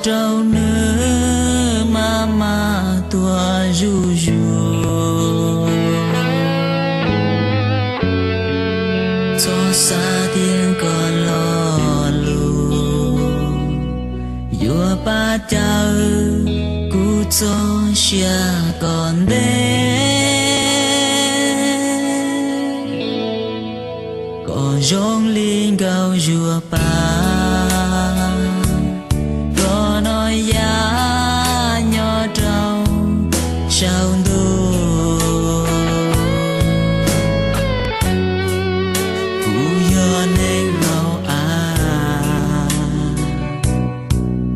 rau nws maj mam tuaj zuj zus. Txhob xav tias koj lo lus yuav pab cawm kuv txoj sia kom ntev, kom zoo li nkauj zuag paj, kom noj yaj nyob rau saum ntuj. Kuv yog neeg laus av,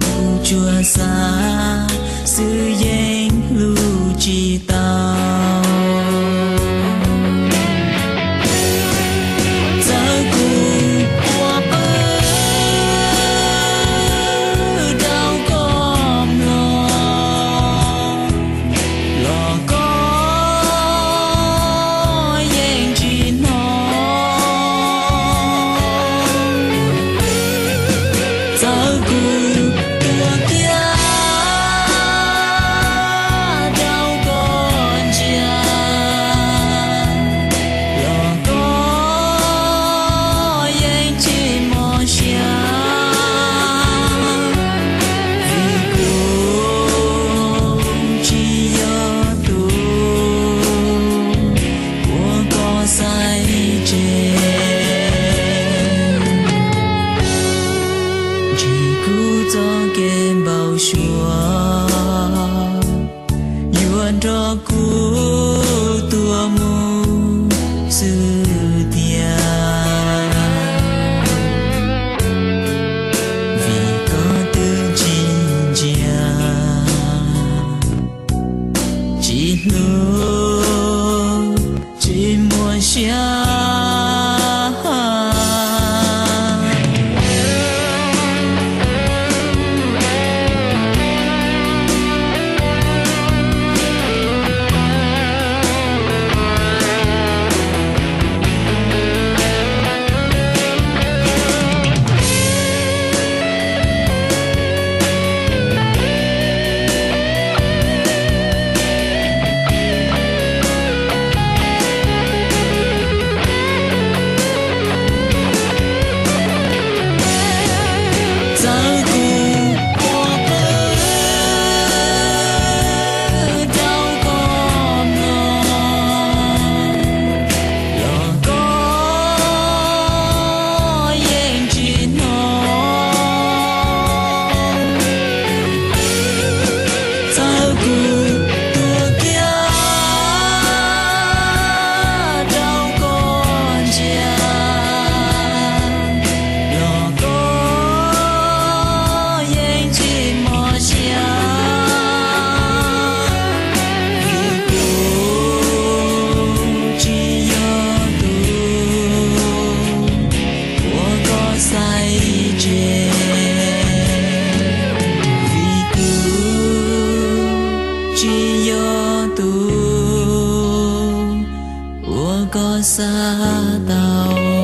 kuv tsuas xav xwb yeej hlub tsis tau. Txawm kuv ua pw rau koj mloog los koj yeej tsis hnov. Txawm kuv tuag kiag rau koj ntsia los koj yeej tsis mob siab, vim kuv tsis yog tus uas koj xaiv tseg. Ntsib kuv txoj kev npau suav yuav nrog kuv tuaj mus xwb tiag, vim koj twb tsis ntsia, tsis hlub, tsis muaj siab. Txawm kuv ua pw rau koj mloog los koj yeej tsis hnov. Txawm kuv tuag kiag rau koj ntsia los koj yeej tsis mob siab, vim kuv tsis yog tus uas koj xaiv tseg, vim kuv tsis yog tus uas koj xav tau.